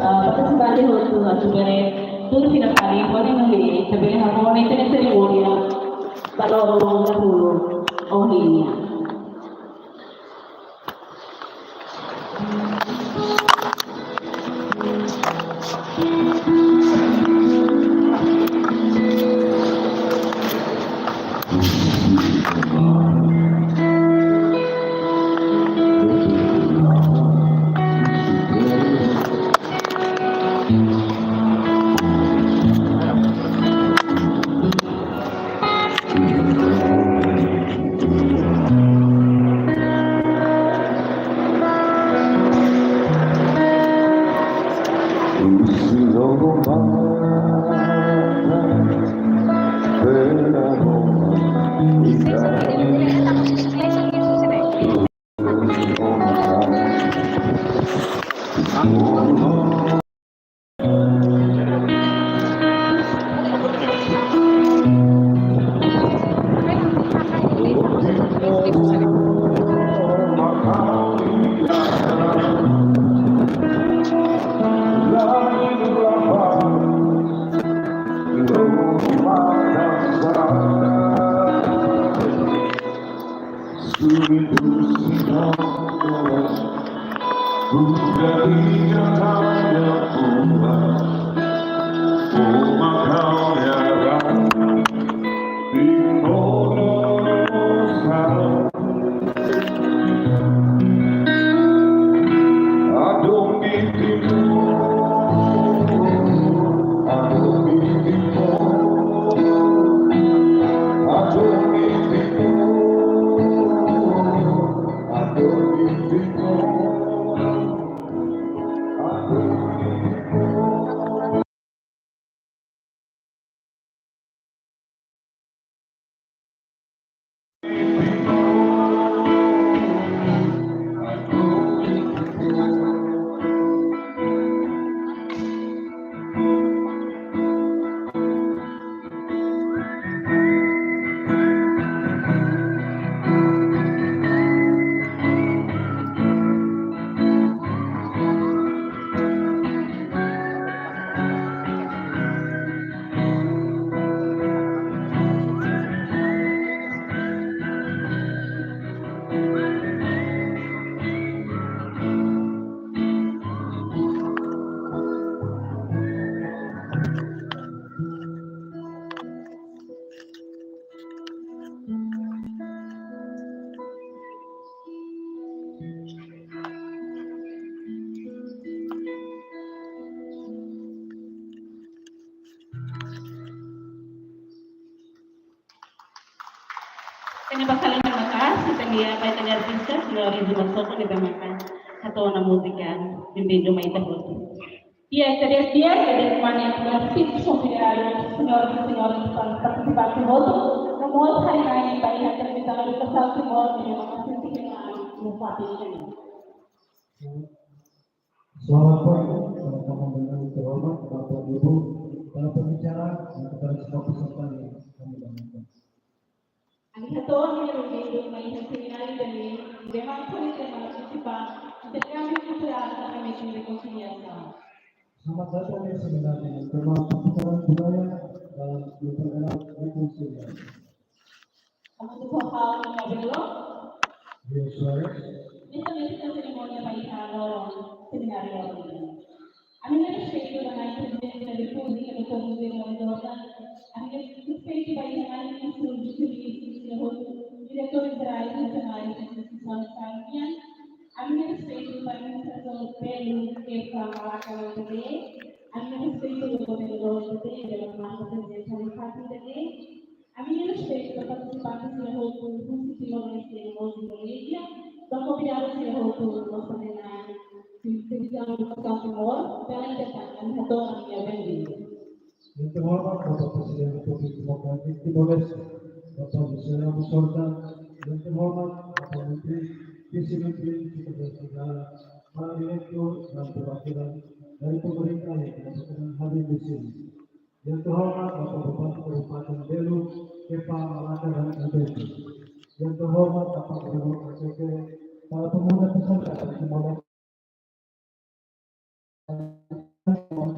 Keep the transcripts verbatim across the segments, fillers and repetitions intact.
Partisipante hotu atu bele tuur fila fali, hodi nune'e ita bele hamonu ita-nia serimónia ba loron dahuluk ohin nian. Ita-nia basa liman maka'as, ita-nia, ba ita-nia artista, señór Rizuma Soko, ne'ebé maka hato'o ona múzika Bem-vindo mai ita hotu. Di'ak, ita di'ak, di'ak, ita di'ak, mane, ita di'ak, ita di'ak, señór, señór, partisipante hotu, no mós hanesan, ba iha televizaun Universal Timor, ne'ebé maka sente ke na, no fatin ke na. Selamat pagi, teman-teman yang terhormat, Bapak, Ibu, para pembicara, dan kepada semua peserta yang kami banggakan. Ami hato'o ona bem-vindo mai iha semináriu ida-ne'e, ne'ebé maka fó ita-nia partisipante, interkámbiu kulturál no momentu de rekonsiliasaun. Selamat datang di seminar ini, tema pertukaran budaya dalam mempererat rekonsiliasi. Hamutuk ho ha'u-nia belo. Rio Soares. Ita-nia serimónia ba iha loron semináriu ida-ne'e. Ami-nia respeitu ba Na'i Prezidente da Repúblika, doutór José Ramos Horta. Ami-nia respeitu ba iha Na'i Ministru Justisa, Ministru Sira hotu, Diretór Jerais Nasionál Instituisaun Estadu nian. Ami-nia respeitu ba Ministru Belu, Kepa Malaka N P D. Ami-nia respeitu ba Governadór N P D, Belu Malaka Prezidente Alifati N P D. Ami-nia respeitu ba partisipante sira hotu, husi Timor-Leste no mós Indonézia, ba konvidadu sira hotu, no mós ba ita-nia televizaun Universal Timor, bele ita tan, ami hato'o ona ami-nia bem-vindo. Yang terhormat Bapak Presiden Republik Demokratik Timor-Leste, Bapak José Ramos Horta, yang terhormat Bapak Menteri, Vise Menteri, Sekretaris Negara, para direktur dan perwakilan dari pemerintah yang kedapatan hadir di sini. Yang terhormat Bapak Bupati Kabupaten Belu, Kepa Malaka dan N P D. Yang terhormat Bapak Gubernur N T T, para pemuda peserta dan komandan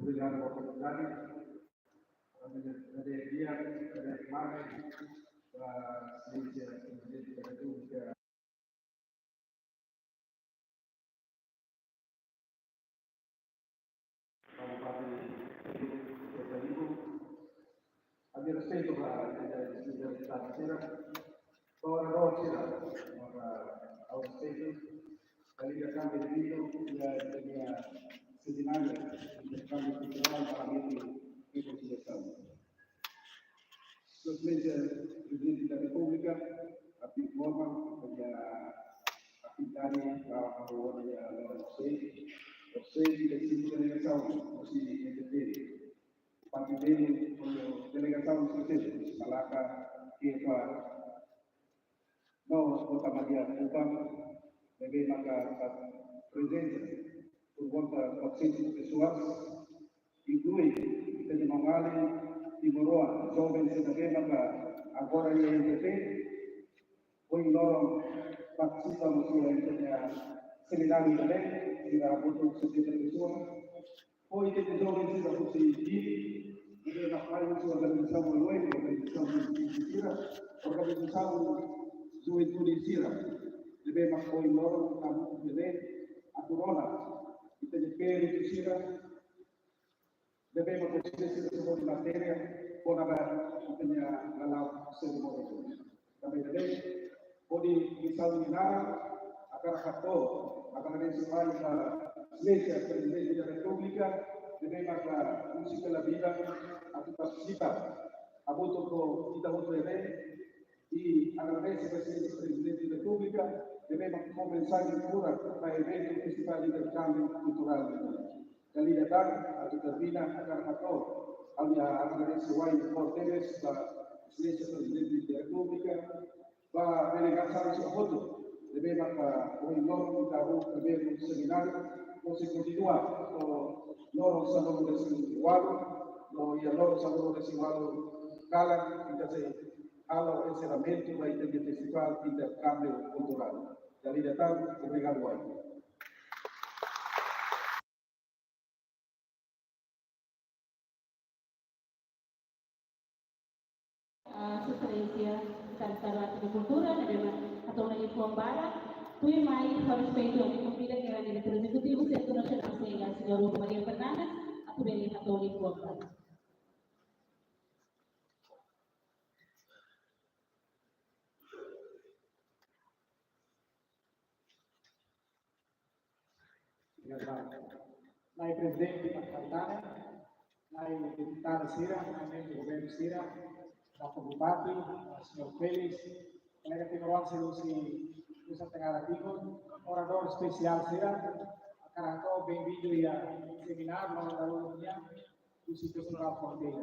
Obrigadu ba oportunidade. Kami dari dia, dari kemarin, ba Exelénsia Prezidente da Repúblika, Kabupaten Ibu, Kota Ibu. Ami respeitu ba ita-nia sira, ba oradór sira, maka ha'u respeitu. Kali ida tan bem-vindo iha ita-nia semináriu interkámbiu kulturál ba ami-nia rekonsiliasaun. Sua Exelénsia Prezidente da Repúblika, atu informa, iha atividade ba ha'u-nia loron C, C, desimu delegasaun, husi N T T, parte dele, delegasaun husi N T T, husi Malacca, Kepa, no Kota Madia Kupang, ne'ebé maka prezensa por volta quatrocentas pessoas, inklui ita-nia maun-alin timoroan, joven sira ne'ebé maka agora iha N T T, ohin loron partisipa mós iha ita-nia semináriu ida-ne'e, sira hamutuk setenta pessoas. Ho ita-nia joven sira husi Dili, ita-nia pai husi organizasaun oioin, organizasaun juventude sira, organizasaun juventude sira. Ne'ebé mak ohin loron ita hamutuk iha ne'e atu rona ita-nia peritu sira, ne'ebé mak sira sei hodi matéria kona-ba ita-nia lala'ok sira moris. Tanba ida-ne'e, hodi misaun nia naran, hakarak hato'o agradese wa'in ba Exelénsia Prezidente da Repúblika, ne'ebé maka husik hela biban atu partisipa hamutuk ho ita hotu iha ne'e, i agradese ba Exelénsia Prezidente da Repúblika, ne'ebé maka fó mensajen furak ba eventu Festivál Interkámbiu Kulturál. Dala ida tan, atu termina, hakarak hato'o ha'u-nia agradese wa'in forte ba Exelénsia Prezidente da Repúblika, ba delegasaun sira hotu, ne'ebé maka ohin loron ita halo primeiru semináriu, no sei kontinua to'o loron sanulu-resin-ualu, no iha loron sanulu-resin-ualu kalan, ita sei halo enserramentu ba ita-nia Festivál Interkámbiu Kulturál. Dala ida tan, obrigadu wa'in. Ah, Sua Exelénsia Sekretáriu Arte no Kultura, ne'ebé mak hato'o nia liafuan barak, tuirmai, ho respeitu, ami konvida Gerente Diretór Ezekutivu Sentru Nasionál Sega, Señór Maria Fernandes, atu bele hato'o nia liafuan barak. Na'i Prezidente Makartana, Na'i Deputadu sira, Na'i Membru Governu sira, Bapak Bupati, Señór Felix, kolega timoroan sira husi Nusa Tenggara Timur, oradór espesiál sira, hakarak hato'o benvindu iha semináriu loron dahuluk nian husi Festival Fronteira.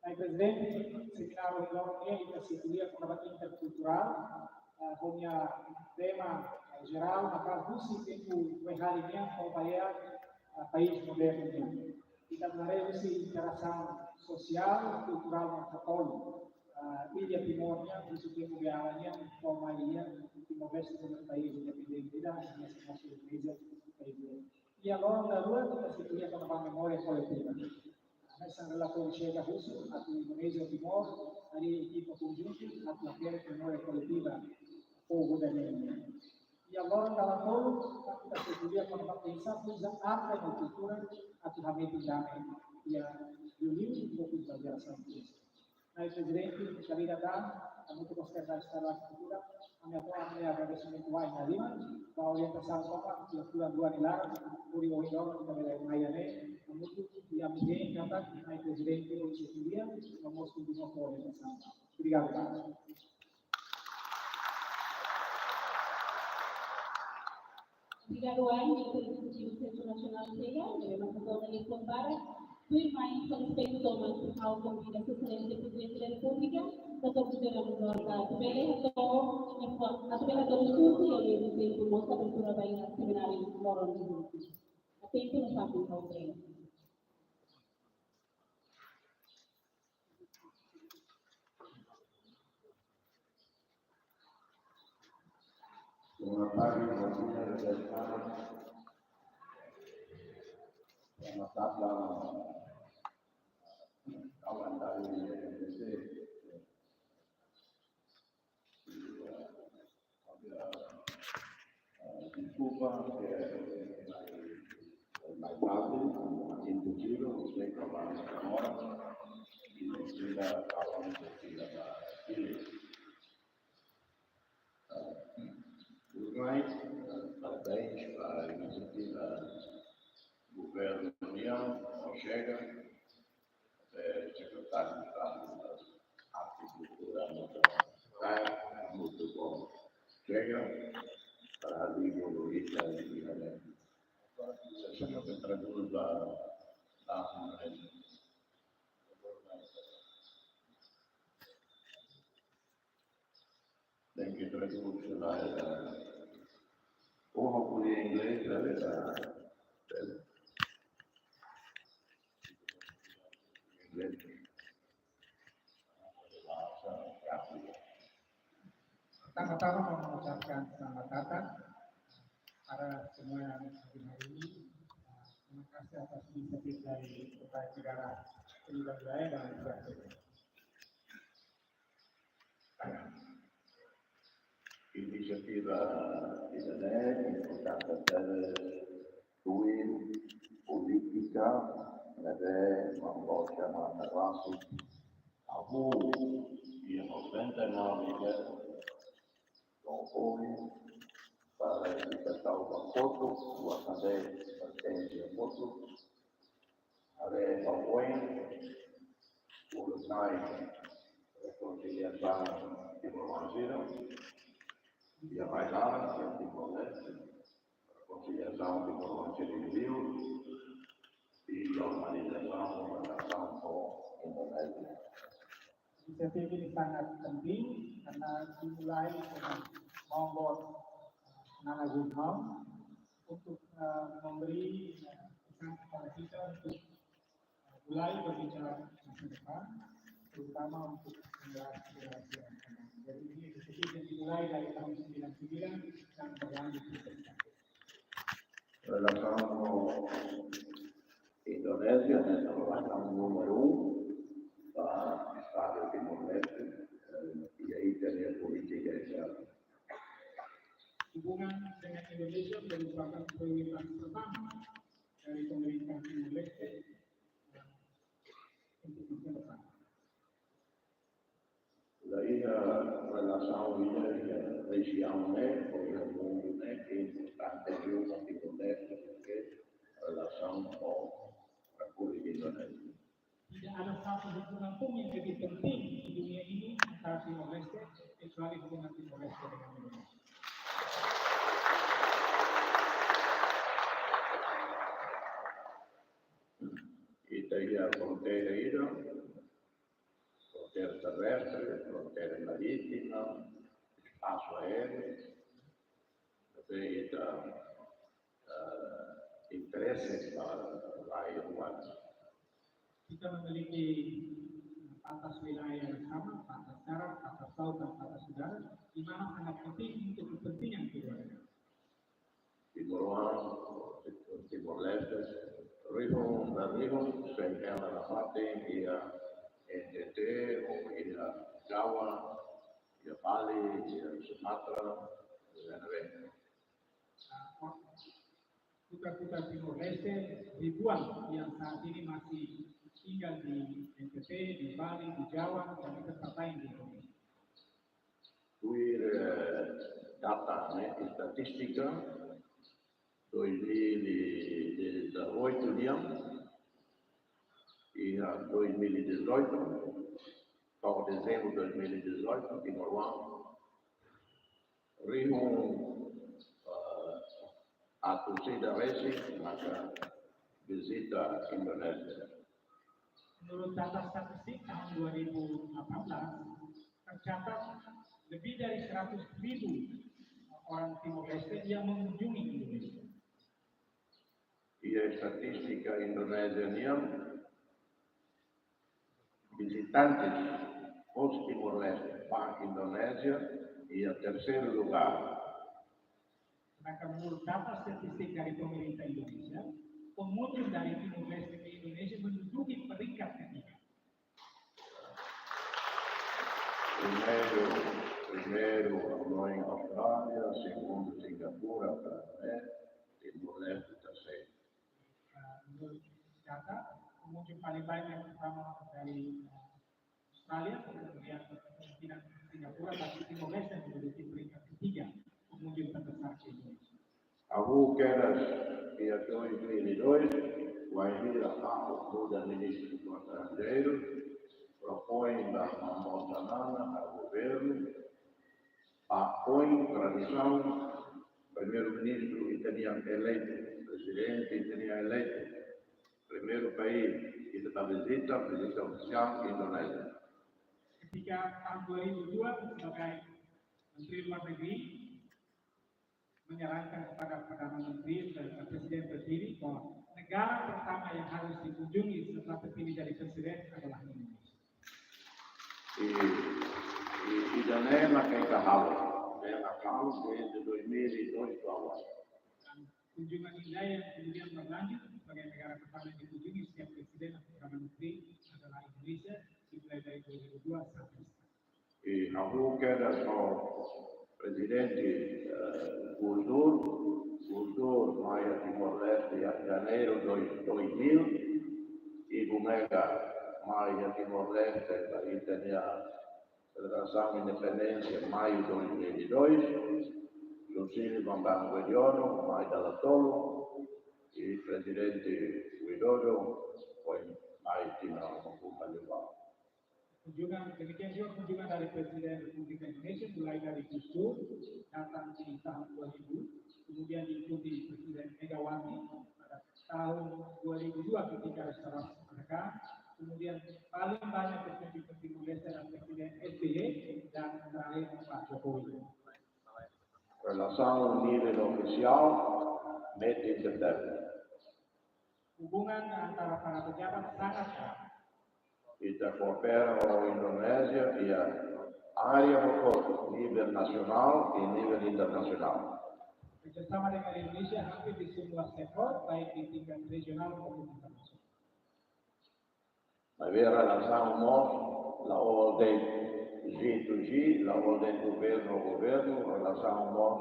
Na'i Prezidente, semináriu loron nian ita sei ko'alia kona-ba interkulturál, eh, ho nia tema, eh, jerál, maka husi tempu wehali nian to'o ba iha, eh, país modernu nian. Ita haree husi interasaun sosiál, kulturál no antropolójiku, eh, illa Timor nian, husi tempu wehali nian to'o mai iha Timor-Leste komu país independente, ida hanesan Indonézia, país. Iha loron dahuluk ita sei ko'alia kona-ba memória koletiva. Hanesan relatóriu chega husi atu Indonézia Timor, harii ekipa konjuntu atu hakerek memória koletiva povu ida-ne'e nian. Iha loron dalan tolu, ita sei ko'alia kona-ba oinsá uza arte no kultura atu hametin dame iha liuliu no kultura jerasaun. Na'i Prezidente, Shalida dan, hamutuk ho Sekretáriu Estadu Kultura, ami hato'o ami-nia agradesimentu wa'in iha liman ba orientasaun tomak iha fulan rua nia laran, hodi ohin loron ita bele mai iha ne'e, hamutuk, i ami hein katak Na'i Prezidente hodi sei ko'alia, no mós kontinua ho orientasaun. Obrigadu barak. Obrigadu wa'in, Diretór Ezekutivu Sentru Nasionál Chega, ne'ebé mak hato'o nia liafuan barak. Tuirmai, ho respeitu tomak, ha'u konvida Sua Exelénsia Prezidente da Repúblika, Doutór José Ramos Horta, atu bele hato'o, atu bele hato'o diskursu, i ao mesmo tempo mós abertura ba iha semináriu loron dahuluk. Atento no papel, José. Boa tarde, bom dia, boa tarde. Selamat datang. Kawan dari Indonesia. Deskulpa, eh, mais tarde, um pouquinho, não sei como é que agora, e não sei da, da onde que ela está aqui. Eh, tudo bem, eh, parabéns para a iniciativa do Governo União, não chega, eh, Sekretáriu Estadu Arte i Kultura, no, eh, hamutuk ho Chega, para desenvolver a vida, né? Señór Pedro Cruz, da, da, Tenke tradús, eh, oho ko'alia inglés, eh, eh, inglés. Pertama-tama mau mengucapkan selamat datang para semua yang hadir hari ini. Terima kasih atas inisiatif dari Kota Chegara Seni Budaya dan Kreatif. Inisiativa ida-ne'e importante tebes tuir polítika ne'ebé Maun Boot Xanana rasik hahú iha noventa e nove no ohin para ita tau ba kotuk, buat ne'ebé pertense ba kotuk, haree ba oin, uluk na'in rekonsiliasaun timoroan sira, iha rai-laran, iha Timor-Leste, rekonsiliasaun timoroan sira liuliu, i normalizasaun relasaun ho Indonézia. Inisiatif ini sangat penting karena dimulai dengan Maun Boot Xanana Gusmão untuk, eh, memberi, eh, pesan kepada kita untuk, eh, mulai berbicara masa depan, terutama untuk generasi-generasi yang akan datang. Jadi ini inisiatif yang dimulai dari tahun sembilan sembilan dan berlanjut sampai sekarang. Relasaun ho Indonézia, ne'e relasaun númeru un ba Estadu Timor-Leste, eh, i ita-nia polítika esterna. Hubungan dengan Indonesia merupakan prioritas pertama dari pemerintah Timor-Leste, eh, untuk masa depan. La iha relasaun ida iha rejiaun ne'e, ou iha mundu ne'e, ke importante liu ba Timor-Leste, porke penting di dunia ini antara Timor-Leste, kecuali hubungan Timor-Leste dengan Indonesia. Ita iha fronteira ida, fronteira terrestre, fronteira marítima, espasu aéreu, tapi ita eh, interese ba rai-li'ur. Kita memiliki batas wilayah yang sama, batas darat, batas laut, dan batas udara, di mana sangat penting untuk kepentingan kedua negara. Timoroan, Timor-Leste, rihun, rihun, sentena nafatin iha N T T, ou iha Jawa, iha Bali, iha Sumatra, iha Indonesia. Putra-putra Timor-Leste ribuan yang saat ini masih tinggal di N T T, di Bali, di Jawa, dan di tempat lain di Indonesia. Tuir, eh, data, ne'e, estatístika, dois mil e dezoito nian, iha dois mil e dezoito, to'o dezembru dois mil e dezoito, timoroan rihun, eh, atus ida resin maka vizita Indonézia. Menurut data statistik tahun dua ribu delapan belas, tercatat lebih dari seratus ribu orang Timor Leste yang mengunjungi Indonesia. Iha estatístika Indonézia nian, vizitantes husi Timor-Leste ba Indonézia iha terseiru lugár. Sedangkan menurut data statistik dari pemerintah Indonesia, pengunjung dari Timor Leste ke Indonesia menduduki peringkat ketiga. Primeiru, primeiru, hanoin Austrália, segundu, Singapura, ne'e, Timor-Leste, terseiru. Eh, menurut data, pengunjung paling banyak pertama dari, eh, Australia, kemudian Filipina, Singapura, tapi Timor Leste menduduki peringkat ketiga pengunjung terbesar ke Indonesia. Hahú kedas iha dois mil e dois, wainhira ha'u nu'udar Ministru Estranjeiru, propoin ba Mamoza Nana, ba governu, ba oin tradisaun, Primeiru-Ministru ita-nian eleitu, Prezidente ita-nian eleitu, primeiru país ita atu vizita, vizita ofisiál Indonézia. Ketika tahun dua ribu dua sebagai Menteri Luar Negeri, menyarankan kepada Perdana Menteri dan Presiden terpilih bahwa negara pertama yang harus dikunjungi setelah terpilih jadi presiden adalah Indonesia. I, i, ida-ne'e mak ita halo, ita halo desde dois mil e dois to'o agora. Dan kunjungan ida yang kemudian berlanjut sebagai negara pertama yang dikunjungi setiap presiden atau perdana menteri adalah Indonesia, dimulai dari dua ribu dua sampai sekarang. I hahú kedas ho Prezidente, eh, Gus Dur, Gus Dur mai iha Timor-Leste iha Janeiru dois, dois mil, Ibu Mega mai iha Timor-Leste ba ita-nia selebrasaun independénsia Maiu dois mil e dois, Juscelino Bambang Yudhoyono mai dala tolu, i Prezidente Widodo foin mai tinan rihun rua. Kunjungan, demikian juga kunjungan dari Presiden Republik Indonesia, mulai dari Gus Dur datang di tahun dua ribu, kemudian diikuti Presiden Megawati pada tahun dua ribu dua ketika restorasi kemerdekaan, kemudian paling banyak berkunjung ke Timor Leste dan Presiden S B Y dan terakhir Pak Jokowi. Relasaun nivel ofisiál, metin tetap. Hubungan antara para pejabat sangat erat. Ita koopera ho Indonézia iha área hotu, nivel nasionál i nivel internasionál. Kerjasama dengan Indonesia hampir di semua sektor, baik di tingkat regional maupun internasional. Maibé relasaun mós la'ós de'it G to G, la'ós de'it governu ho governu, relasaun mós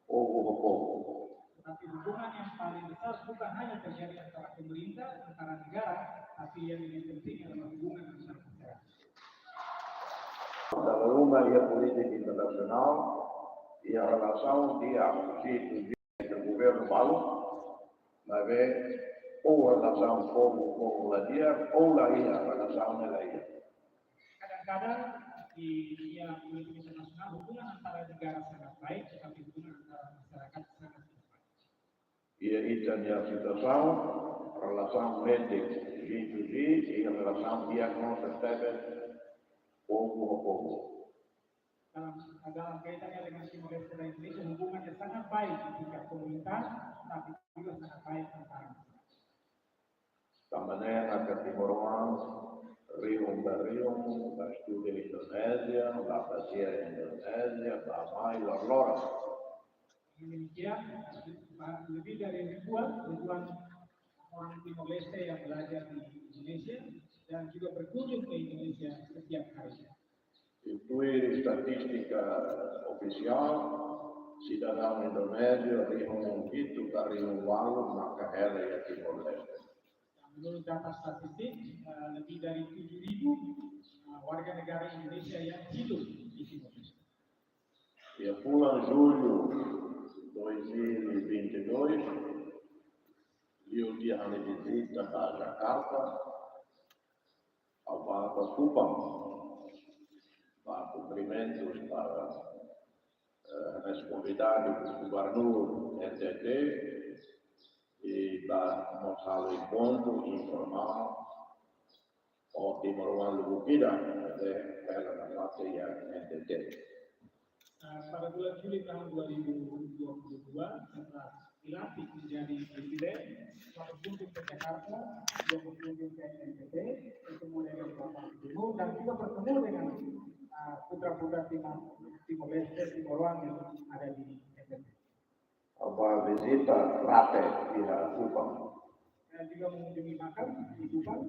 povu ho povu. Tetapi hubungan yang paling besar bukan hanya terjadi antara pemerintah, antara negara, tapi yang lebih penting adalah hubungan antar masyarakat. Dala ruma iha polítika internasionál, iha relasaun di'ak G to G entre governu balu, maibé ou relasaun povu ho povu la di'ak, ou la iha, relasaun ne'e la iha. Kadang di dunia politik internasional, hubungan antara negara sangat baik, tetapi hubungan antara masyarakat sangat tidak baik. Iha ita-nia situasaun, relasaun metin G to G, iha relasaun di'ak mós tebes povu ho povu. Dalam, dalam kaitannya dengan Timor-Leste dan Indonesia, hubungannya sangat baik di tingkat pemerintah, tapi juga sangat baik antara masyarakat. Tanba ne'e maka timoroan rihun ba rihun, bá estuda Indonézia, bá pasiar Indonézia, bá mai loroloron. Demikian, lebih dari ribuan, ribuan orang Timor-Leste yang belajar di Indonesia dan juga berkunjung ke Indonesia setiap hari. Tuir estatístika ofisiál, sidadaun Indonézia rihun hitu ka rihun ualu maka hela iha Timor-Leste. Menurut data statistik, eh, lebih dari tujuh ribu, eh, warga negara Indonesia yang hidup di Timor-Leste. Iha fulan Jullu dois mil e vinte e dois, liu tiha ha'u-nia vizita ba Jakarta, ha'u bá ba Kupang, bá kumprimentu ba, eh, responsabilidade Gubernur N T T, i bá mós halo enkontru informál ho timoroan lubuk ida, de hela nafatin iha N T T. Ah, pada bulan Juli tahun dua ribu dua puluh dua, setelah dilantik menjadi presiden, saya berkunjung ke Jakarta, juga berkunjung ke N T T, bertemu dengan Bapak Gubernur, dan juga bertemu dengan, ah, putra-putra Timor, Timor-Leste, Timoroan yang ada di N T T. Ha'u bá vizita rate iha Kupang. Saya juga mengunjungi makam di Kupang.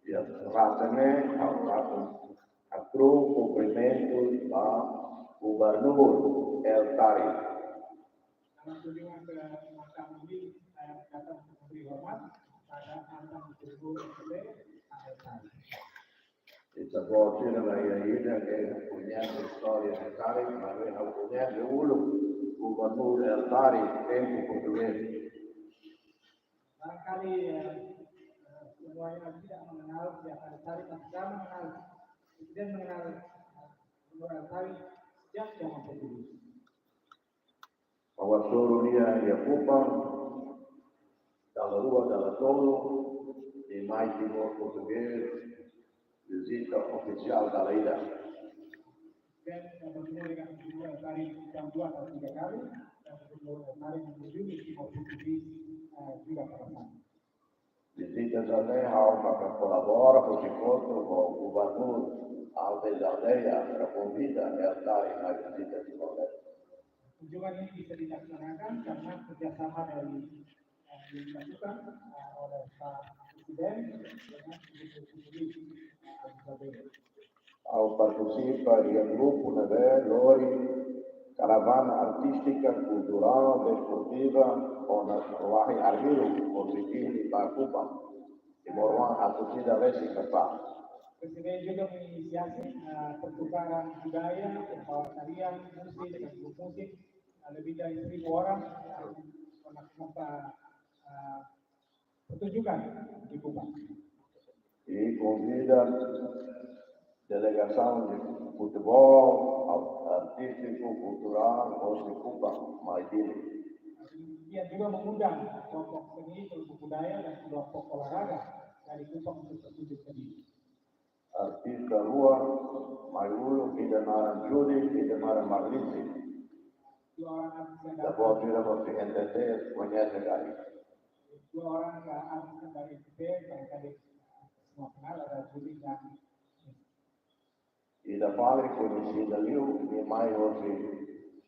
Iha rate ne'e, ha'u bá hatún kumprimentu ba Gubernur Eltarik. Dalam kunjungan ke makam ini, saya datang untuk memberi hormat pada mantan Gubernur N T T, Pak Eltarik. Ita-boot sira la iha ida ke koñese istória Eltarik, maibé ha'u koñese uluk Gubernur Eltarik tempu portugés. Barangkali, eh, eh, semuanya tidak mengenal siapa Eltarik, tapi saya mengenal, Presiden mengenal, eh, Gubernur Eltarik sejak zaman portugés. Ha'u hasoru nia iha Kupang, dala rua, dala tolu, nia mai Timor portugés, vizita ofisiál dala ida. Dan, eh, bertemu dengan Gubernur Eltarik jam dua atau tiga kali, dan Gubernur Eltarik mengunjungi Timor portugés, eh, juga pada saat. Vizita sira-ne'e ha'u maka kolabora husi kotuk ho Gubernur Alves Aldeia para konvida Eltarik mai vizita Timor-Leste. Kunjungan ini bisa dilaksanakan karena kerjasama dari, eh, yang dilakukan, eh, oleh Pak Presiden dengan Gubernur Portugés, eh, Alves Aldeia. Ha'u partisipa iha grupu ne'ebé lori karavana artístika, kulturál, desportiva, ona wahi arbiru, Portugés ba Kupang. Timoroan atus ida resin kapás. Presiden juga menginisiasi, eh, pertukaran budaya, membawa tarian, musik, dan grup musik, eh, lebih dari seribu orang, eh, pernah, eh, pertunjukan di Kupang. I konvida delegasaun de futeból, artístiku, kulturál, husi Kupang mai Dili. Ia juga mengundang kelompok seni, kelompok budaya, dan kelompok olahraga dari Kupang untuk berkunjung ke Dili. Artis rua mai uluk, ida naran Judith, ida naran Marlise. Dua orang artis yang datang. Ita-boot sira hosi N T T koñese karik. Dua orang, eh, artis yang dari N T T, barangkali semua kenal, ada Judith dan ida paling koñesida liu, nia mai hosi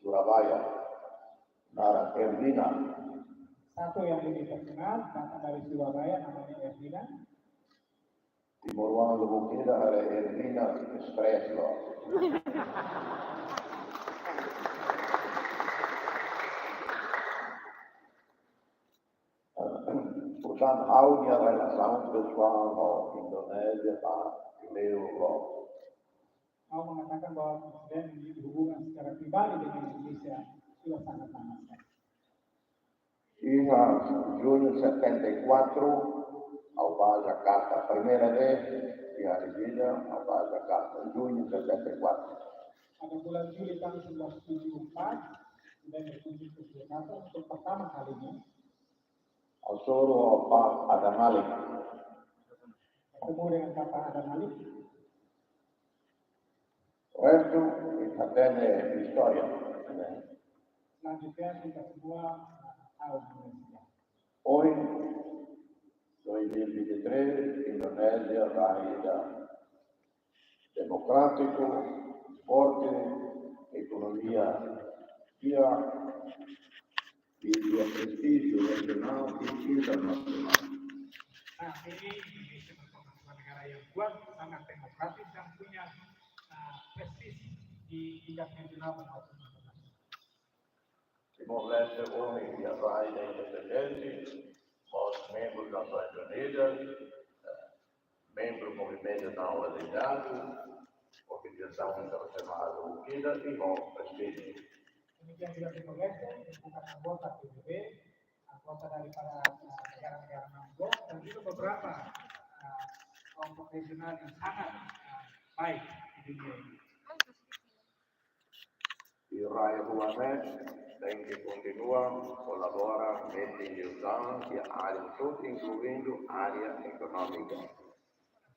Surabaya. Naran Ervina. Satu yang lebih terkenal datang dari Surabaya, namanya Ervina. Timoroan lubuk ida haree Ervina stress loos. Portantu, ha'u-nia relasaun pesoál ho Indonézia barak liu loos. Mau mengatakan bahwa Presiden memiliki hubungan secara pribadi dengan Indonesia sudah sangat lama sekali. Iha Jullu setenta e quatro, Ha'u bá Jakarta, primeira vez iha ha'u-nia vida, ha'u bá Jakarta, junho de setenta e quatro. Pada bulan Juli tahun seribu sembilan ratus tujuh puluh empat, sudah berkunjung ke Jakarta untuk pertama kalinya. Ha'u hasoru ho Pak Adam Malik. Bertemu dengan Bapak Adam Malik. Restu, ita hatene istória, ne'e? Selanjutnya kita semua, uh, tahu mengenai sejarah. Ohin, dois mil e vinte e três, Indonézia rai ida demokrátiku, forte, ekonomia di'ak, i iha prestíjiu regionál i internasionál. Saat ini Indonesia merupakan sebuah negara yang kuat, sangat demokratis, dan punya, uh, prestis di tingkat regional dan maupun internasional. Timor-Leste ohin iha rai ida independente, mós membru Nasoins Unidas, eh, membru Movimentu Não Aliñadu, organizasaun internasionál hotu ida, i ho prestíjiu. Demikian juga Timor-Leste, bukan anggota P B B, anggota daripada, eh, negara-negara non-blok, dan juga beberapa, eh, kelompok regional yang sangat, eh, baik di dunia ini. I rai rua ne'e tenke kontinua kolabora, metin liután iha área hotu, inkluindo área ekonómika.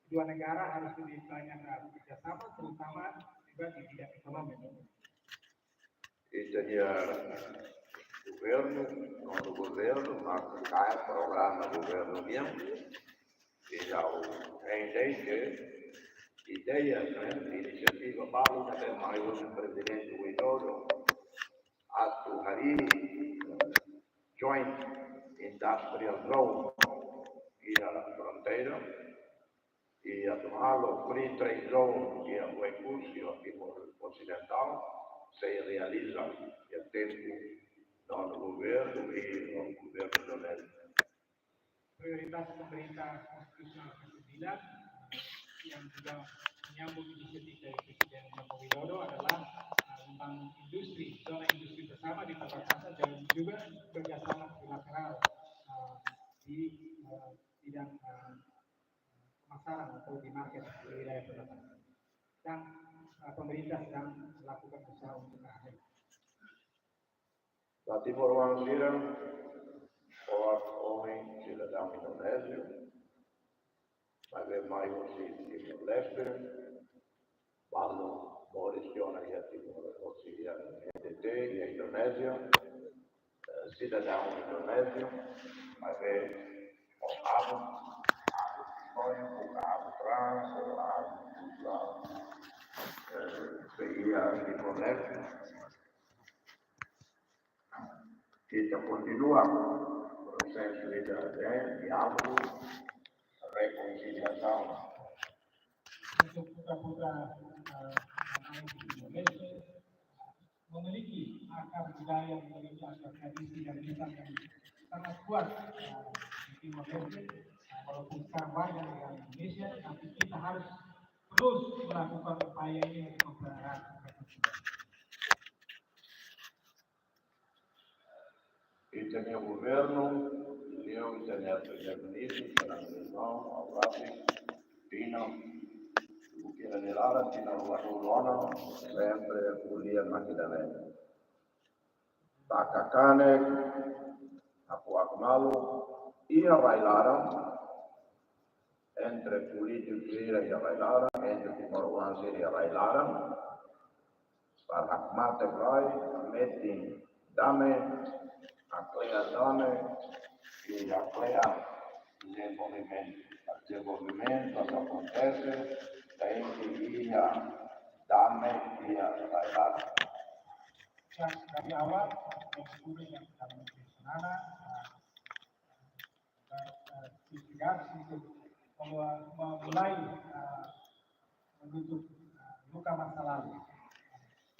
Dua negara harus lebih banyak, eh, bekerja sama, terutama juga di bidang ekonomi. Ita-nia governu, nonu governu, mak kaer programa governu nian, i ha'u hein de'it ke ideia, ne'e, inisiativa balu ne'ebé mai husi Prezidente Widodo, atu harii Joint Industrial Zone iha fronteira, i atu halo Free Trade Zone iha Oekusi ho Timor Osidentál, sei realiza iha tempu nonu governu i nonu governu Indonézia. Prioritas pemerintah konstitusional kesembilan, eh, yang juga menyambung inisiatif dari Presiden Joko Widodo adalah, eh, membangun industri, zona industri bersama di perbatasan dan juga kerjasama bilateral, eh, di, eh, bidang, eh, pemasaran atau di market di wilayah perbatasan. Dan, eh, pemerintah sedang melakukan usaha untuk ke arah itu. Ba timoroan sira, ha'u ohin sidadaun Indonézia, maibé mai husi Timor-Leste, balu moris tiha ona iha Timor, husi iha N T T, iha Indonézia, eh, sidadaun Indonézia, maibé ho abu, abu istória, ho abu trauma, ho abu kultura, eh, sei iha Timor-Leste. Ita kontinua prosesu ida de diálogu, rekonsiliasaun. Untuk putra-putra, eh, yang ada di Timor-Leste, memiliki akar budaya, memiliki akar tradisi dan lisan yang sangat kuat, eh, di Timor-Leste. Walaupun sekarang warga negara Indonesia, tapi kita harus terus melakukan upaya ini untuk mempererat rekonsiliasi. Ita-nia governu, liuliu ita-nia Primeiru-Ministru, Fernando Meirelles, Aurati, Pina, buat ida-ne'e laran, Pina Ruanulu, sempre ko'alia mak ida-ne'e. Taka kanek, hakuak malu, iha rai laran, entre polítiku sira iha rai laran, entre timoroan sira iha rai laran, para hakmatek rai, metin dame, haklean dame, i haklean dezenvolvimentu. Dezenvolvimentu atu akontese, tenke iha dame iha rai laran. Ya, dari awal, yang sudah yang kita menjadi sana, eh, eh, tegas untuk memulai, eh, menutup, eh, luka masa lalu,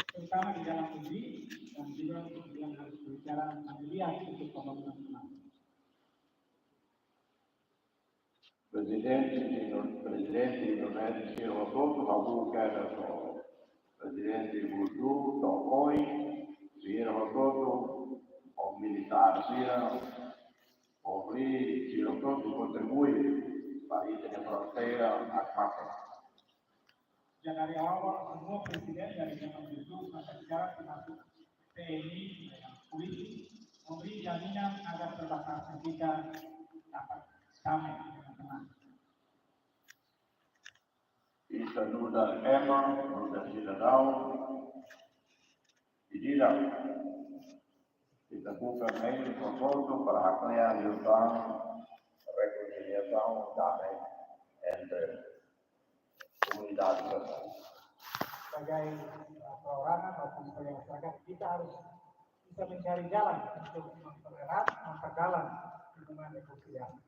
terutama di dalam negeri dan juga yang harus berbicara melihat untuk pembangunan kembali. Prezidente Indo-, Prezidente Indonézia sira hotu-hotu, ha'u keda to'o Prezidente Budu, to'o oin, sira hotu-hotu, ho militár sira, ho ri, sira hotu-hotu kontribui ba ita-nia fronteira hakmatek. Ya dari awal semua presiden dari zaman dulu sampai sekarang termasuk T N I, polisi memberi jaminan agar perbatasan kita dapat damai dengan tenang. Ita nu'udar ema, nu'udar sidadaun, ita buka meius konfortu para hakne'ak liután rekonsiliasaun, damai entre komunidade sira. Sebagai, eh, perorangan maupun sebagai masyarakat, kita harus bisa mencari jalan untuk mempererat, memperdalam hubungan rekonsiliasi.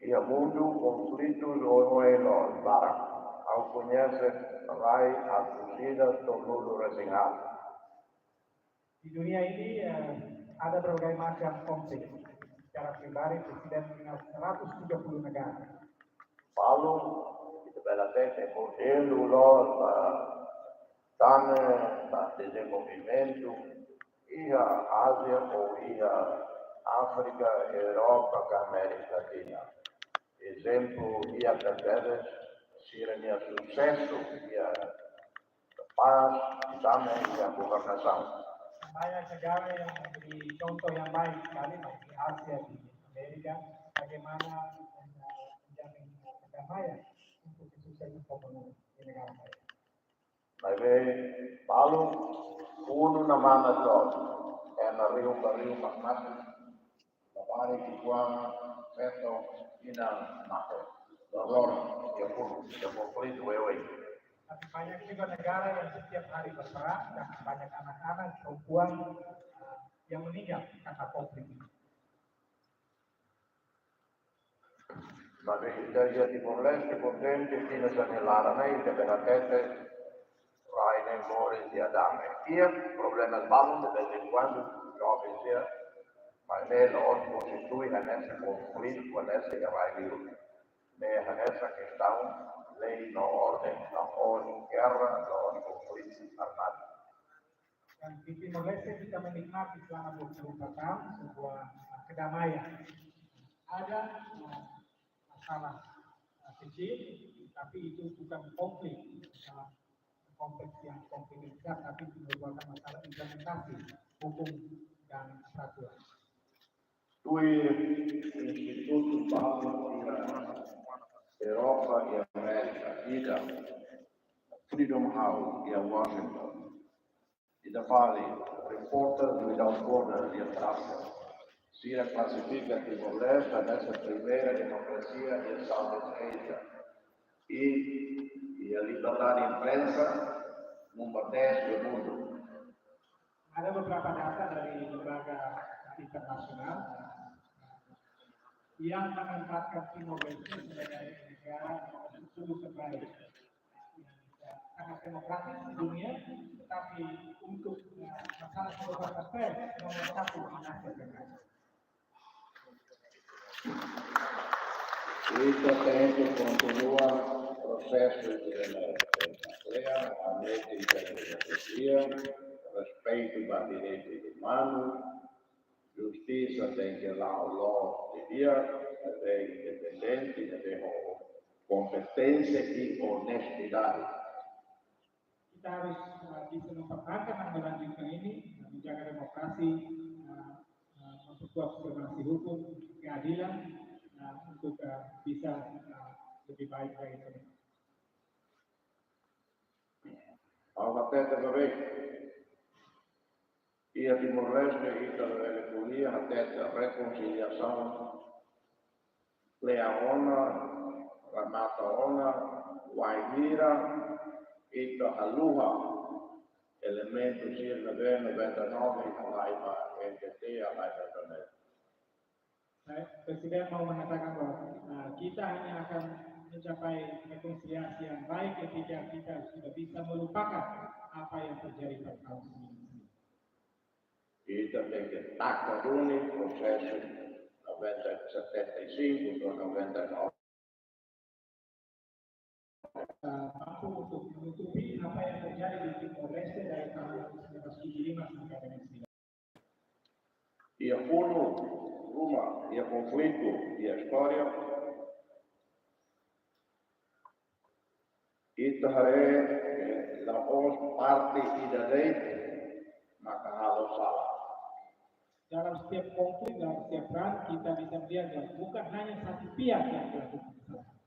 Iha mundu konflitu oioin loos barak. Ha'u koñese rai atus ida tolunulu resin haat. Di dunia ini, eh, ada berbagai macam konflik. Secara pribadi, Presiden mengingat seratus tiga puluh negara. Balu, ita bele hatete modelu loos ba tane ba dezenvolvimentu iha Ázia ou iha Áfrika, Europa ka Amérika Latina. Ezemplu, iha Kazebes, sira-nia susesu iha pás, i também iha governasaun. Banyak negara yang memberi contoh yang baik sekali, baik di Asia, di Amerika, bagaimana, eh, menjamin, eh, perdamaian untuk kesuksesan pembangunan di negara mereka. Maibé, balu, funu namana to, ena riu ba riu mak mati, labarik ki'ikoan feto inan mate. Dolor, iha funu, iha konflitu oioin. Tapi banyak juga negara yang setiap hari berperang dan banyak anak-anak, perempuan, eh, yang meninggal karena konflik ini. Maibé ita iha Timor-Leste, kontente, tinan sira-nia laran ne'e, ita bele hatete, rai ne'e moris iha dame. Iha problema balu, de vez em quando, joven sira, maibé la'ós konstitui hanesan konflitu, hanesan iha rai liur. Ne'e hanesan kestaun lei no orden, la'ós gerra, la'ós konflitu armadu. Dan di Timor-Leste kita menikmati selama dua puluh empat tahun sebuah, uh, kedamaian. Ada, uh, masalah, uh, kecil, tapi itu bukan konflik, uh, konteks yang konflik besar, tapi merupakan masalah implementasi hukum dan peraturan. Tuir institutu balu iha Europa i Amérika, ida Freedom House iha Washington, ida fali Reporters Without Borders iha Brussels, sira klasifika Timor-Leste hanesan primeira demokrasia iha Southeast Asia. I, iha liberdade imprensa, númeru dez iha mundu. Ada beberapa data dari lembaga internasional yang menempatkan Timor Leste sebagai negara nomor sepuluh terbaik. Sangat demokratis di dunia, tetapi untuk, eh, masalah kebebasan pers, nomor satu di Asia Tenggara. Ita tenke kontinua prosesu de demokrasia, ambiente de demokrasia, respeitu ba direitus umanus, justisa tenke la'o loos didi'ak, tenke independente, tenke ho kompeténsia i onestidade. Kita harus, eh, bisa mempertahankan dan melanjutkan ini, eh, menjaga demokrasi, eh, eh, memperkuat supremasi hukum, keadilan, eh, untuk, eh, bisa, eh, lebih baik lagi ke depan. Ha'u hatete ba be, iha Timor-Leste ita labele ko'alia hatete rekonsiliasaun, lea ona, remata ona, wainhira ita haluha elementu sira ne'ebé noventa e nove halai ba N T T, halai ba N T T. Baik, Presiden mau mengatakan bahwa, uh, kita hanya akan mencapai rekonsiliasi yang baik ketika kita sudah bisa melupakan apa yang terjadi pada tahun sembilan puluh sembilan. Ita tenke taka duni prosesu noventa, setenta e cinco to'o noventa e nove. Eh, mampu untuk menutupi apa yang terjadi di Timor Leste dari tahun seribu sembilan ratus tujuh puluh lima sampai dengan sekarang. Iha funu Ruma iha konflitu iha istória, ita haree, eh, la'ós parte ida de'it maka halo sala. Dalam setiap konflik, dalam setiap perang, kita bisa melihat bahwa bukan hanya satu pihak yang melakukan kesalahan.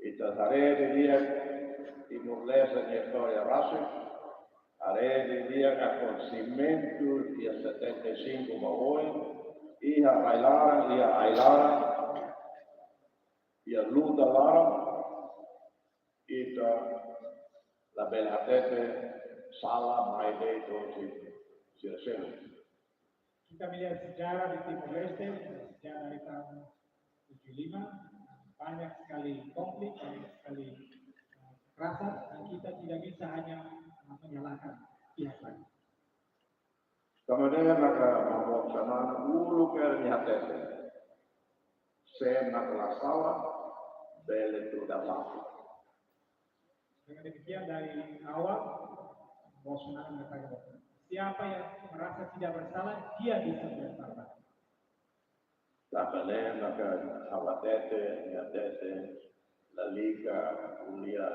Ita haree didi'ak Timor-Leste nia istória rasik, haree didi'ak akontesimentu iha setenta e sinku ba oin, iha rai-laran, iha ai-laran, iha luta laran, ita labele hatete sala mai de'it husi sira seluk. Kita melihat sejarah di Timor Leste, sejarah dari tahun tujuh lima, banyak sekali konflik, banyak sekali, eh, kekerasan, dan kita tidak bisa hanya, eh, menyalahkan pihak lain. Tanba ne'e maka Maun Boot Xanana uluk nia hatete, sé mak la sala, bele tuda mafi. Dengan demikian, dari awal, Maun Boot Xanana mengatakan, siapa yang merasa tidak bersalah, dia bisa melempar batu. Tanba ne'e maka ha'u hatete, nia hatete, lalika ko'alia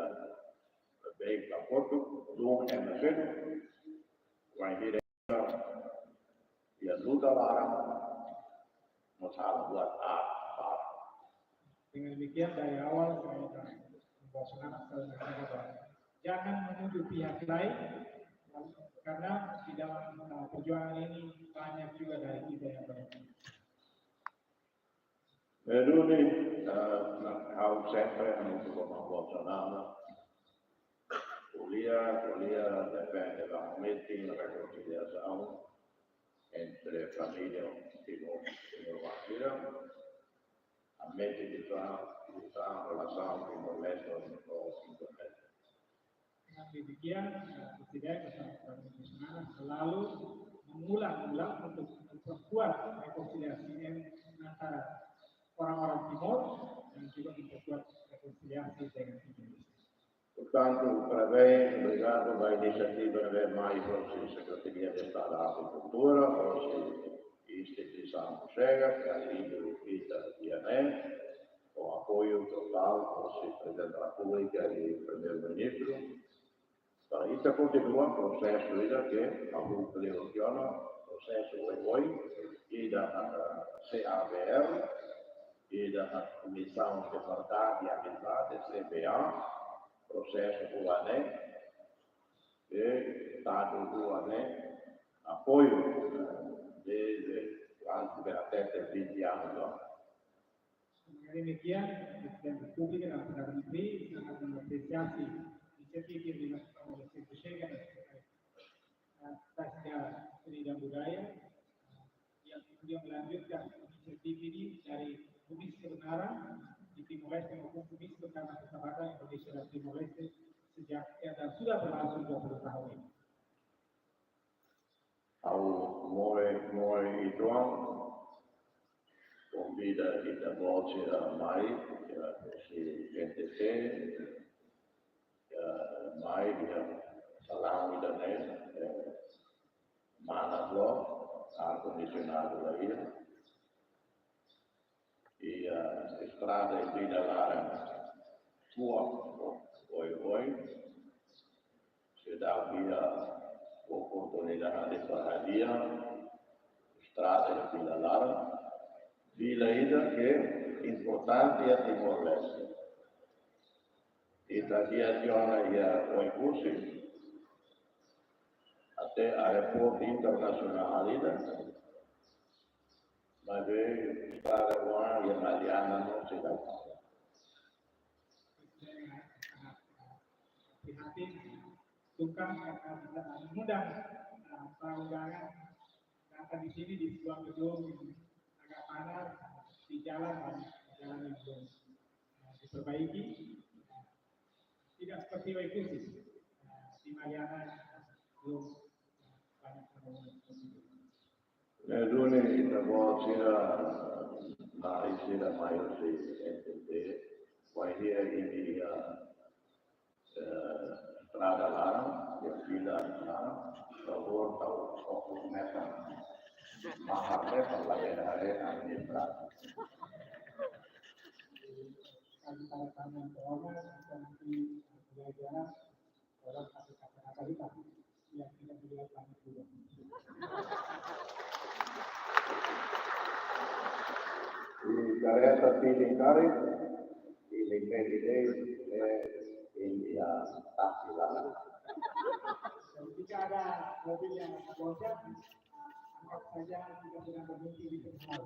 baik ba kotuk, dun ema seluk, wainhira iha luta laran, mós halo buat aat. Dengan demikian, dari awal saya akan membawa semangat saling menjaga, jangan menuduh pihak lain, karena di dalam, eh, perjuangan ini banyak juga dari kita yang berhenti. Duni, eh, ha'u sempre hamutuk ho Maun Boot Xanana. Ko'alia, ko'alia, depende ba metin rekonsiliasaun entre família Timor, Timor barak sira. Ami tenke uza, uza relasaun Timor-Leste ho Timor-Leste. Dengan demikian, eh, Presiden bersama Presiden Xanana selalu mengulang-ulang untuk memperkuat rekonsiliasi antara orang-orang Timor dan juga memperkuat rekonsiliasi dengan Timor. Portantu, parabéns, obrigadu ba inisiativa ne'ebé mai hosi Sekretaria Estadu Arte no Kultura, hosi instituisaun sira, ke ajuda ita iha ne'e, ho apoiu totál hosi Prezidente da Repúblika i Primeiru-Ministru. Para ita kontinua prosesu ida ke ha'u kleur tiha ona, prosesu oioin, ida, eh, C A V R, ida, eh, Komisaun de Verdade e Amizade, C V A, prosesu rua ne'e, i Estadu rua ne'e apoiu, eh, dezde kuandu bele hatete vinte anos. Dengan demikian, Presiden Republik dan Perdana Menteri sangat mengapresiasi inisiatif yang dilakukan oleh Sekjen Xanana dan Sekjen, eh, Sekjen Seni dan Budaya, eh, yang kemudian melanjutkan inisiatif ini dari Komisi Kebenaran di Timor-Leste maupun Komisi Kebenaran Persahabatan Indonesia dan Timor-Leste sejak, ya, dan sudah berlangsung dua puluh tahun ini. Ha'u moe, moe uitoan, konvida ita-boot sira mai, ya, husi N T T, ya, mai iha salaun ida-ne'e, eh, manas loos, ar kondisionadu la iha. Iha estrada iha Vila Laran, kuak, oioin. Seidauk iha oportunidade para hadi'a estrada iha Vila Laran. Vila ida ke importante iha Timor-Leste. Ita hadi'a tiha ona iha Oekusi, até aeroportu internasionál ida. Maibé estrada rua iha Maliana no seidauk. Prihatin, sungkan karena tidak mengundang, eh, para undangan datang di sini di sebuah gedung yang agak panas, di jalan, jalan yang belum, eh, diperbaiki. Tidak seperti Oekusi, eh, di Maliana, eh, belum, eh, banyak pembangunan seperti itu. Ne'e duni ita-boot sira, mai sira mai husi N T T, wainhira iha, eh, estrada laran, iha Vila Laran, favór tau fokus metan. Mahar level lah ya, hari ini berat. Kami para tamu yang terhormat, nanti pelajaran orang kasih kata-kata kita yang tidak dilihat langit juga. Di kareta piling karet, piling karet ini, eh, ini ya, tak hilang. Jadi, jika ada mobil yang bocor, anggap saja kita sedang berhenti di terminal.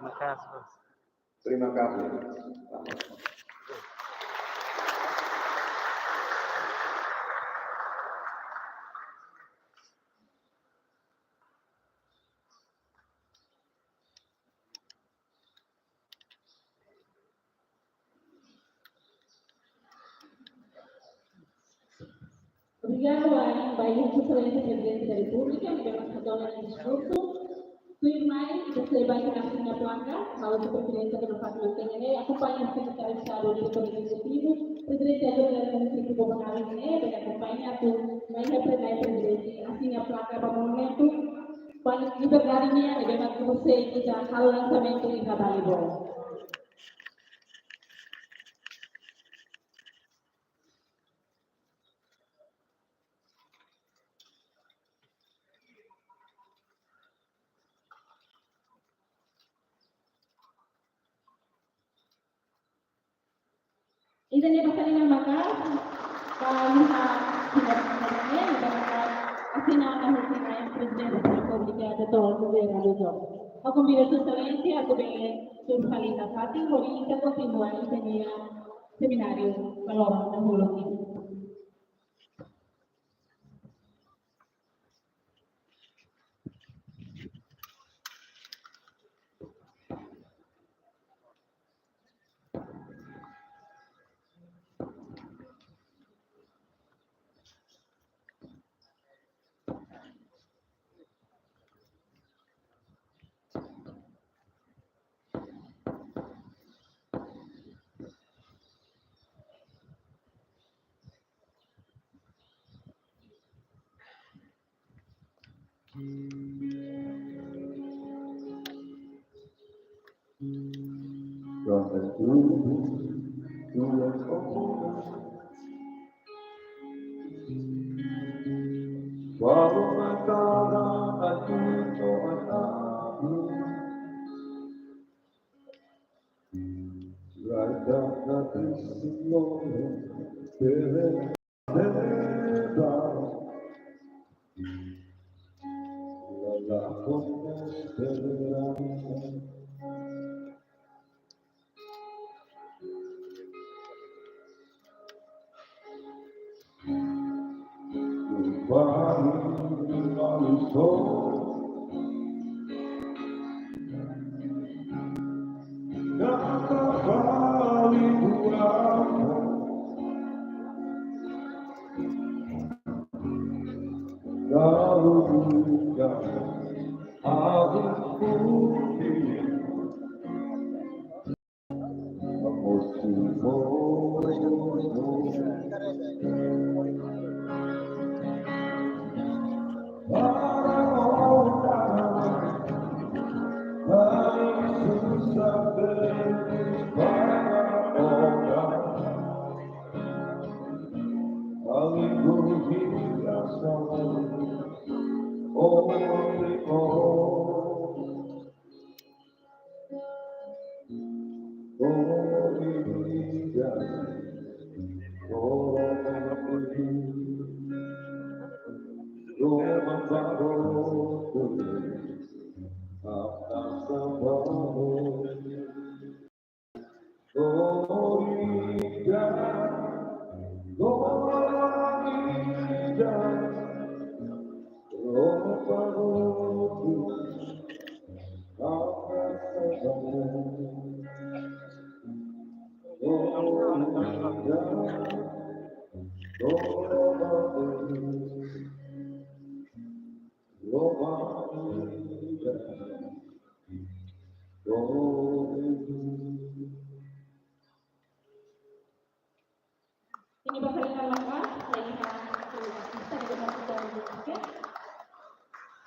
Makasih, Bos. Terima kasih. Obrigadu, Ain, ba Exelénsia Prezidente da Repúblika, ne'ebé mak hato'o ona diskursu. Tuirmai, ita sei bá iha asina plaka, ha'u ho Prezidente Dona Fátima Tenger, akompaña Sekretáriu Estadu, Diretór Ezekutivu, Prezidente Autoridade Munisípiu Bobonaro nian, bele akompaña atu mai iha plenária Prezidente asina plaka ba monumentu ba liberdade nian, ne'ebé mak horisehik ita halo lansamentu iha Balibó. Ida-ne'e basa liman maka'as, ba liman, liman, liman, liman, liman, asina ona husi Prezidente da Repúblika, Doutór José Ramos Horta. Ha'u konvida Sua Exelénsia atu bele tuur fali iha fatin, hodi ita kontinua ita-nia semináriu ba loron dahuluk nian.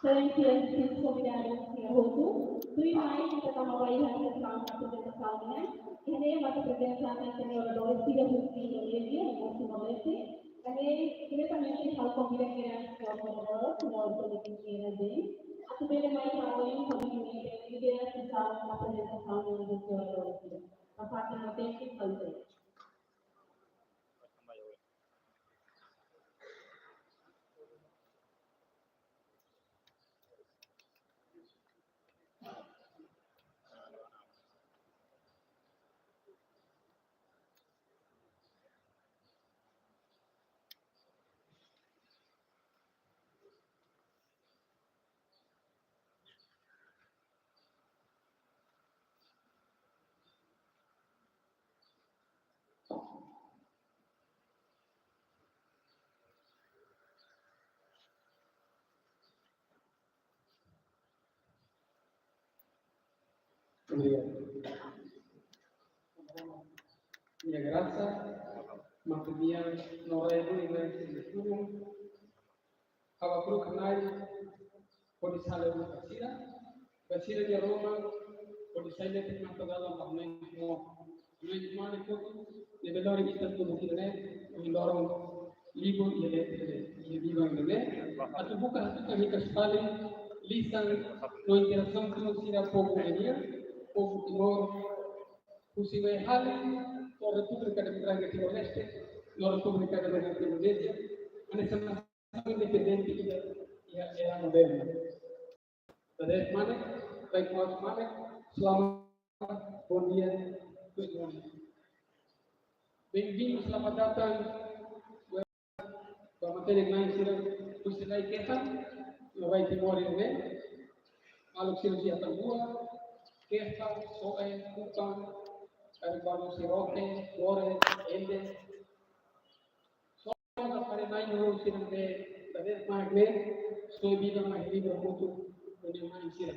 Exelensia, distintus konvidadus sira hotu, tuirmai ita tama ba iha sesaun aprezentasaun nian, iha ne'e maka prezensa nafatin oradór sira husi Indonézia, no Timor-Leste, i diretamente ha'u konvida sira, señór oradór, señór Felipe Vieira James, atu bele mai ha'u hodi lidera sesaun aprezentasaun nian husi oradór sira. Ba fatin matenek, ha'u. Obrigadu. Nia grasa, maka nia no rai duni na sini turun, haba kruk nai, hodi sala buka sira, ba sira-nia ruma, hodi sai metin mata dalan ba nai mo. Nai mane kotu, ne'ebé lori ita tubu kira ne, ohin loron libu iha ne'e, iha biban ne'e. Atu buka atu ka hika sekali, lisan no interasaun tuir sira povu ne'e, povu Timor, husi mai hali, to'o Repúblika Demokrátika Timor-Leste, no Repúblika Demokrátika Indonézia, hanesan nasaun independente iha, iha, iha modernu. Dadeer mane, baik maus mane, selamat, bom dia, good morning. Bem-vindos, selamat datang, ba matenek-na'in sira, husi lai ketan, no rai Timor ne'e, maluk sira husi Atambua, Kepa, Soe, Kupang, Karibaru, Sirote, Lore, Ende, Soe, Karibaru, Nai, no sira ne'ebé, dadeer mak ne'e, soe biban mai hili ba mutu, no nia mai sira.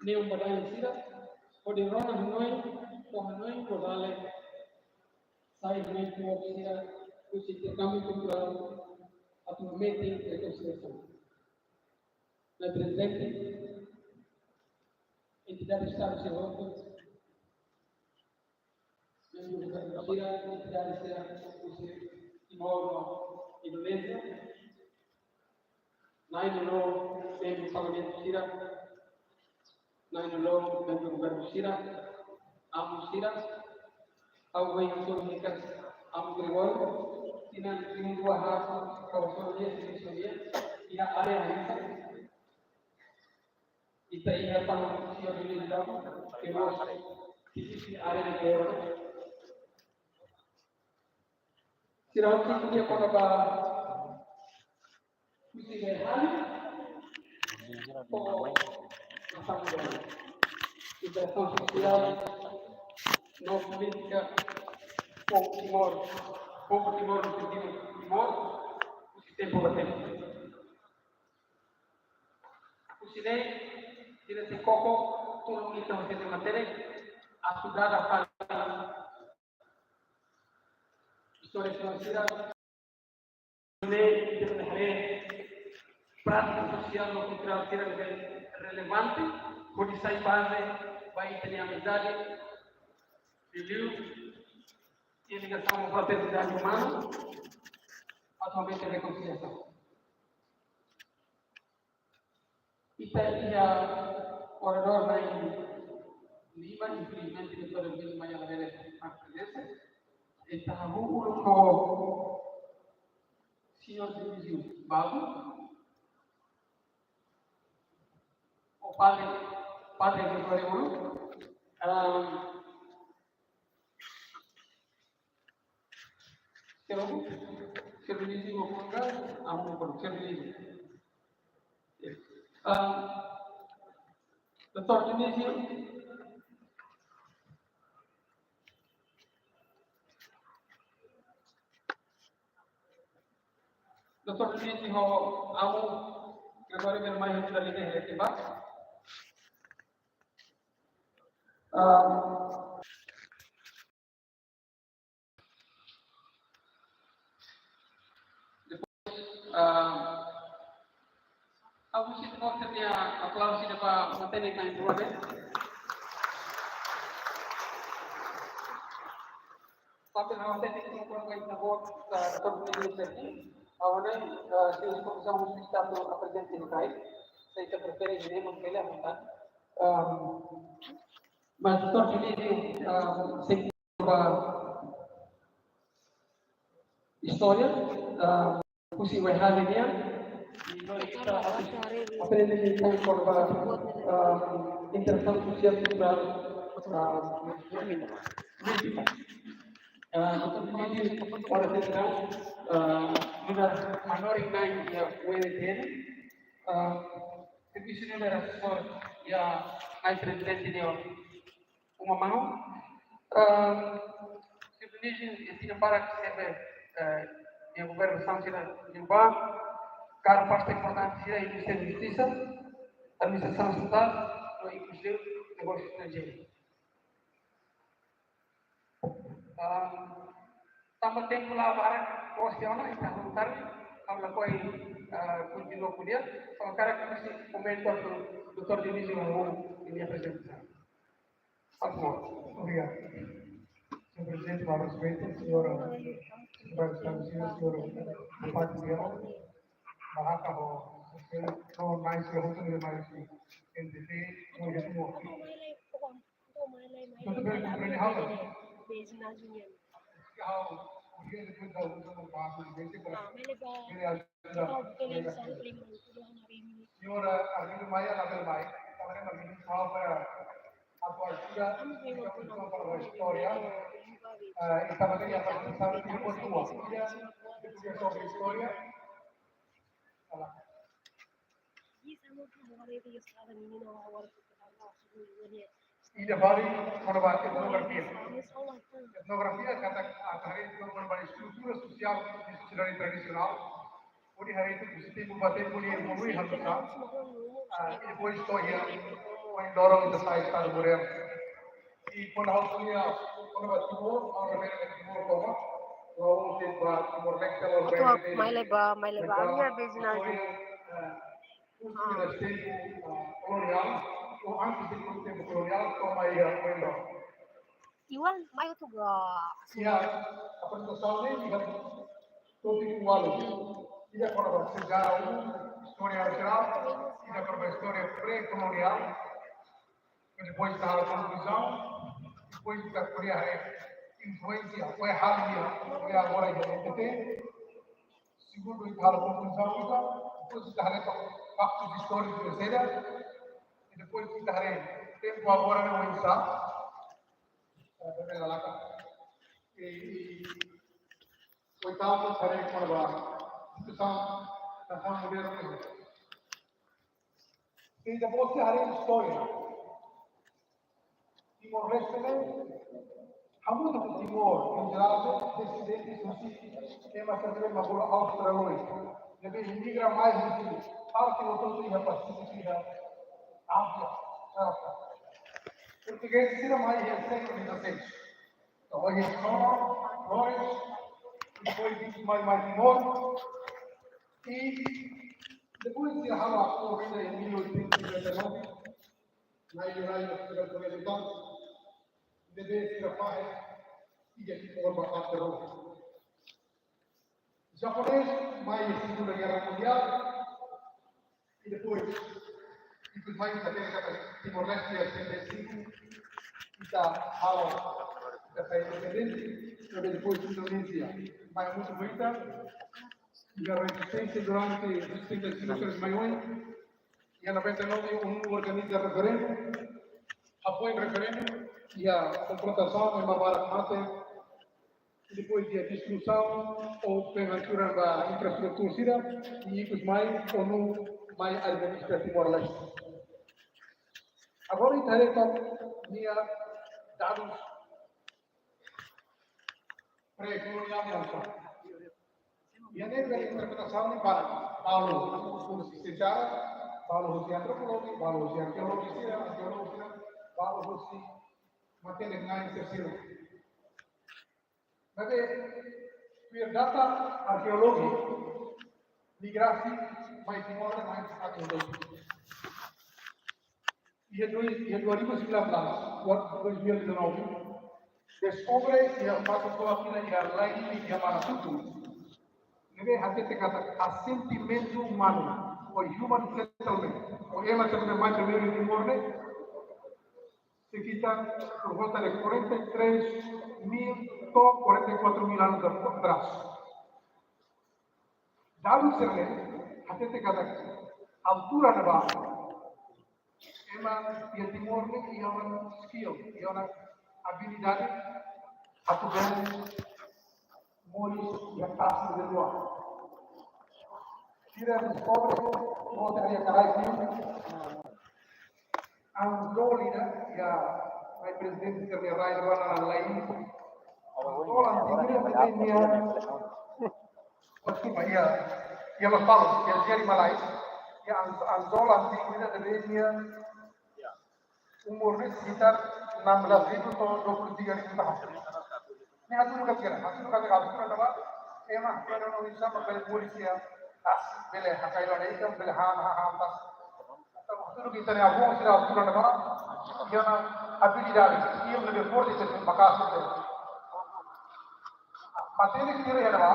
Neon badai sira, hodi rona hanoin, fó hanoin, fó dale, sai hanoin fó sira, husi interkámbiu kulturál, atu metin rekonsiliasaun. Nai prezidente, entidade Estadu sira hotu, membru governu sira, entidade sira, husi Timor no Indonézia, Nai no lori, membru parlamentu sira, Nai no lori, membru governu sira, amu sira, ha'u hakarak hato'o hikas amu Gregório, tinan rihun rua haat, ha'u hato'o nia, servisu nia, iha área hanesan. Ita iha tan sira dulu dalam, ke mós, sisi área de guerra. Sira hotu nia kona ba husi mai hali, to'o asaun, interasaun sosiál, no polítika, povu Timor, povu Timor, no sentidu Timor, husi tempu ba tempu. Husi ne'e, sira sei koko, tulun ita husi ne'e matenek, atu dada fali istória sira, ne'e, ita haree prátika sosiál no kulturál sira ne'ebé relevante, hodi sai baze ba ita-nia amizade, liuliu, iha ligasaun ho fraternidade umana, atu aumenta rekonsiliasaun. Ita iha oradór na'in lima, infelizmente, doutór Emílio Maia la bele partisipa. Ita hahú uluk ho señór Dionísio Baldo, o padre, padre Gregório uluk. Ahm, Quero, quero dizer uma coisa, há uma coisa, quero dizer. Ah, doutór Dionísio, doutór Dionísio, amu, Gregório, meu irmão, eu te darei de repente, ah, Depois, ah, ha'u Vamos a tener aplauso para mantener la en lugar. Sambil ha'u hatene, ita-boot ita-boot, eh, doutór Dionísio, agora, eh, se os professores estão a presente no cais, se ita prefere, iremos pela vontade. Ahm, mas doutór Dionísio, ahm, se ba istória, ah, husi wehali nian, no ita aprende liafuan kona-ba, ah, interasaun sosiál, kulturál, ah, polítika. Ah, doutór Dionísio, para terminar, ah, nu'udar manorin na'in iha U N T N, ah, servisu ne'ebé asesór iha na'in prezidente nian uma mão. Ah, se Indonézia, e tinan barak sempre, eh, iha governu sira ne'ebá, kargu pasta importante sira iha Ministériu Justisa, Administrasaun Estatál, no inkluzive negósiu estranjeiru. Ah, tanba tempu la barak, kuestiona, entaun, tarde, ha'u lakohi, ah, kontinua ko'alia, só hakarak husik momentu atu doutór Dionísio halo nia aprezentasaun. Por favor. Obrigadu. Señór Prezidente, ho respeitu, señór Sekretáriu Estadu, señór Bupati Biaro, Baraka, ho, no, mais, ho, hotu, mais, N T T, no, ya, no. Tudo bem, compreende, Rafa? Ya, ho, obrigadu, depois da última parte, de vez em quando. Señora Arlindo Maia, la bele mai. Ita-boot mai, ita-boot mai, atu ajuda, ita-boot mai, istória. Eh, ita-boot mai, ita-boot mai, ita-boot mai, istória. Fala. Ida fali, kona-ba etnografia. Etnografia, katak, ah, katak, kona-ba estrutura sosiál de sosiedade tradisionál, hodi haree ita husi tempu ba tempu nia evolui hanesan, ah, i depois to'o iha, ohin loron ita sai estadu modernu. I kuandu ha'u ko'alia kona-ba Timor, ha'u refere ba Timor tomak, ha'u sei ba Timor-Leste, ha'u refere ba Timor, ah, husi tempu, ah, koloniál, ou antes de tempu koloniál, to'o mai iha ohin loron. Igual, mai tu ga. Iha aprezentasaun ne'e iha tópiku ualu. Ida kona-ba sejarah umum, istória jerál, ida kona-ba istória pré-koloniál. Depois da konkluzaun, depois da ko'alia influénsia, wehali, ko'alia agora iha N T T. Segundu, ita halo konkluzaun ita, depois ita haree faktus istóriku, etsétera. I depois ita haree tempu agora ne'e oinsá. Eh, bebé lalaka. I, i, oitavu, ita haree kona-ba situasaun nasaun modernu. Se ita-boot sei haree istória Timor-Leste ne'e, hamutuk ho Timor, em geral, desendente husi ema sira ne'ebé mak bolu Australóidu, ne'ebé imigra mai husi parte hotu-hotu iha Pasífiku, iha Ázia, Áfrika. Portugés sira mai iha sékulu dezasseis. Entaun, iha Sonor, Flores, depois mai, mai Timor. I depois de halo akordu em mil oitocentos e cinquenta e nove, na Ilha Raio, na Ilha Raio, ne'ebé sira fahe, i jadi korban até hoje. Japonés, mai Segunda Guerra Mundiál, i depois, i depois mai ita hatene katak Timor-Leste iha setenta e cinco, ita halo, ita sai independente, i depois Indonézia, mai hamutuk ho ita, iha rezisténsia durante setenta e cinco anos, mai oin, iha noventa e nove, ONU organiza referendu, apoia referendu, iha konfrontasaun, ema barak mate, i depois iha destruisaun ou penghancuran ba infraestrutura sira, i ikus mai ONU mai administra Timor-Leste. Agora ita haree took nia dadus pré-koloniál nian. Iha ne'e interpretasaun ne'e barak, balu husi sejarah, balu husi antropolojia, balu husi arkeolojia, arkeolojia, balu husi matéria na'in sira. Maibé, tuir data arkeolójiku, migrasi mai Timor ne'e mai atu doi. Iha doi, iha dua ribu sembilan belas, dua, dua ribu sembilan belas, deskobre iha fatuk to'o akina iha lain iha Manatutu. Ne'ebé hatete katak asentamentu umanu, ou human settlement, ou ema settlement mai primeiru iha Timor ne'e, sekitar por volta de quarenta e três mil to'o quarenta e quatro mil anos atrás. Dadus sira-ne'e hatete katak altura ne'ebá ema iha Timor ne'e iha ona skill, iha ona abilidade atu bele moris iha tasi liu luan. Sira deskobre, mota iha karai sira. Anzol ida, iha, mai prezidente sira-nia rai luan na lain. Anzol antigu ida, ne'ebé nia, deskulpa, iha, iha Lospalos, iha Jeri Malai. Iha Anz-, Anzol antigu ida, ne'ebé nia umur ne'e sekitar enam belas ribu to'o dua puluh tiga ribu tahun. Ne'e hatudu katak, hatudu katak altura ne'ebá, ema, ema no insan bele moris iha tasi, bele hakai lona ikan, bele han, han, han tasi. Entaun hatudu katak ita-nia avó sira altura ne'ebá, iha ona abilidade, iha ne'ebé forte, se maka'as, se. Matenek sira iha ne'ebá,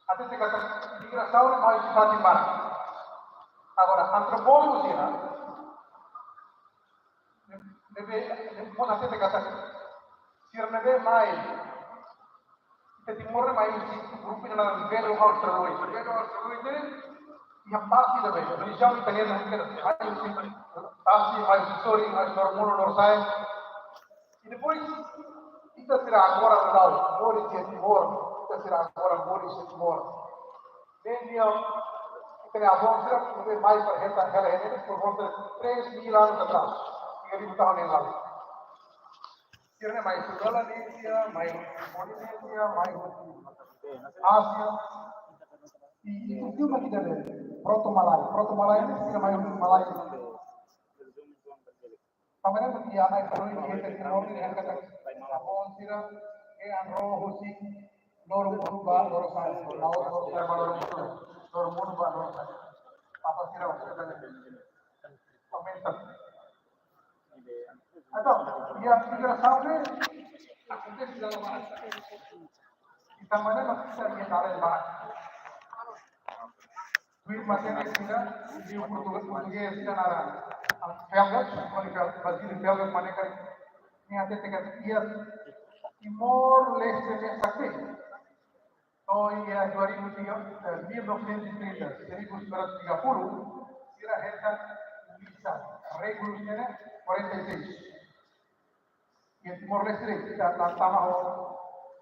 hatete katak migrasaun mai husi fatin barak. Agora, antropólogu sira, ne'ebé, ne'ebé, mós hatete katak sira ne'ebé mai, ita Timor ne'e mai husi grupu ida naran Bedoaustraloid. Bedoaustraloid ne'e iha parte da Bedo, relijiaun italiana, mai husi tasi, mai husi sorin, mai husi Normono, Norsae. I depois, ita sira agora, moris iha Timor, ita sira agora moris iha Timor. Ne'e nia, ita-nia avó sira, ne'ebé mai para hela, hela, hela, por volta de três mil anos atrás, tiga ribu tahun yang lalu. Sira ne'e mai husi Melanesia, mai Polinesia, mai husi Ásia. I, i, itu juga kita ada proto Malai, proto Malai ne'e sira mai husi Malai. Tanba ne'e mak iha ai kalau ini kita Timor ne'e, yang kata, avó sira, eh, an ró husi, loron unu ba loron sa'e, loron, loron sa'e ba loron unu, loron unu ba loron sa'e. Apa sira, kita ada komentar. Entaun, iha migrasaun ne'e, akontese dala barak. Ita mana mak ita iha dala barak. Tuir matenek sira, liu portugés, portugés sira naran Felgueiras, Basílio Felgueiras, matenek ne'e hatete katak iha Timor-Leste ne'e sa'e. To'o iha dua ribu tiga, eh, mil novecentos e trinta, seribu sembilan ratus tiga puluh, sira hetan misa Regulus ne'e quarenta e seis. Iha Timor-Leste, ita la tama ho,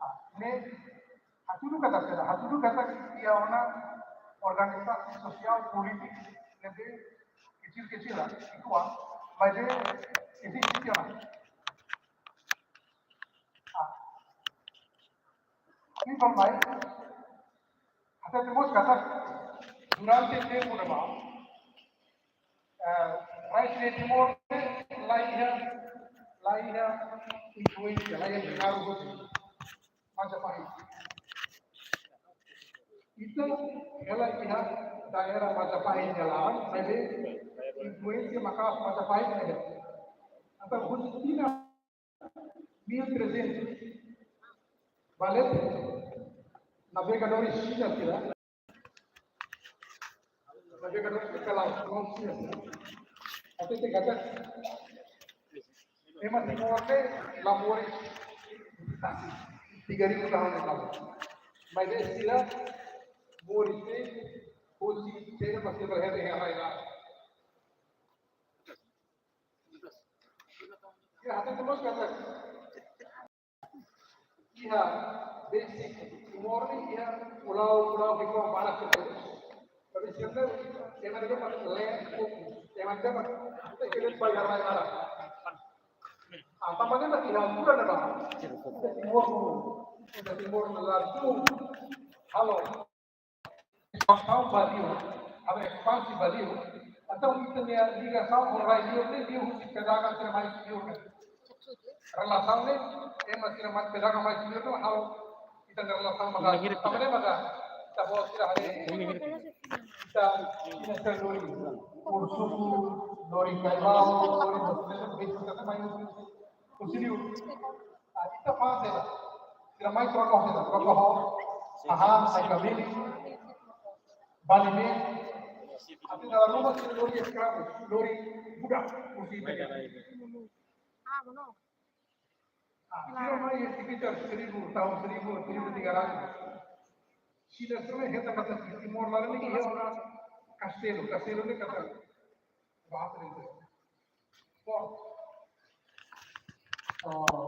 ah, ne'e, hatudu katak sira, hatudu katak iha ona organizasaun sosiál polítika ne'ebé kecil-kecil la, itu ah, maibé eziste ona. Ah. Entaun mai, hatete mós katak durante tempu ne'ebá, eh, rai sira Timor, la iha, la iha influénsia, la iha pengaruh husi Majapahit. Ita hela iha daerah Majapahit nia laran, maibé influénsia maka'as Majapahit ne'e. Entaun husi tinan mil trezentos, ba leten, navegadores Xina sira, navegadores Nicolau, Nicolau Xina sira, hatete katak ema Timor ne'e la moris tasi tiga ribu tahun yang lalu. Maibé sira moris ne'e husi sira masih berhenti yang lain. Ya, hatete mós katak iha basic Timor ne'e iha pulau-pulau ki'ikoan barak ke terus. Tapi sebenarnya, ema ne'ebé mak land focus, ema ne'ebé mak, ita kira pai garai arah. Ah, tanba ne'e mak iha altura ne'ebá, ita Timor, ita Timor ne'e la tun halo ekspansaun ba li'ur, halo ekspansi ba li'ur, entaun ita-nia ligasaun ho rai-li'ur ne'e liu husi pedagang sira mai husi li'ur ne'e. Relasaun ne'e, ema sira mai pedagang mai husi li'ur ne'e, halo ita-nia relasaun ba li'ur. Tanba ne'e mak Ita-boot sira haree, ita, ita sira lori, ursuku, lori kaimau, lori bosque, besi kata mai ursuku. Konsiliu. Ah, ita fase la. Sira mai troka ho sira, troka ho. Aha, sai kabeli. Bali me. Ati na ruma sira lori escravo, lori budak, konsiliu. Ah, sira mai sekitar seribu, tahun seribu, seribu tiga ratus. Sira sira hetan katak Timor laran ne'e iha ona kastelu, kastelu ne'e katak bahasa Indonesia. Fort. Ah,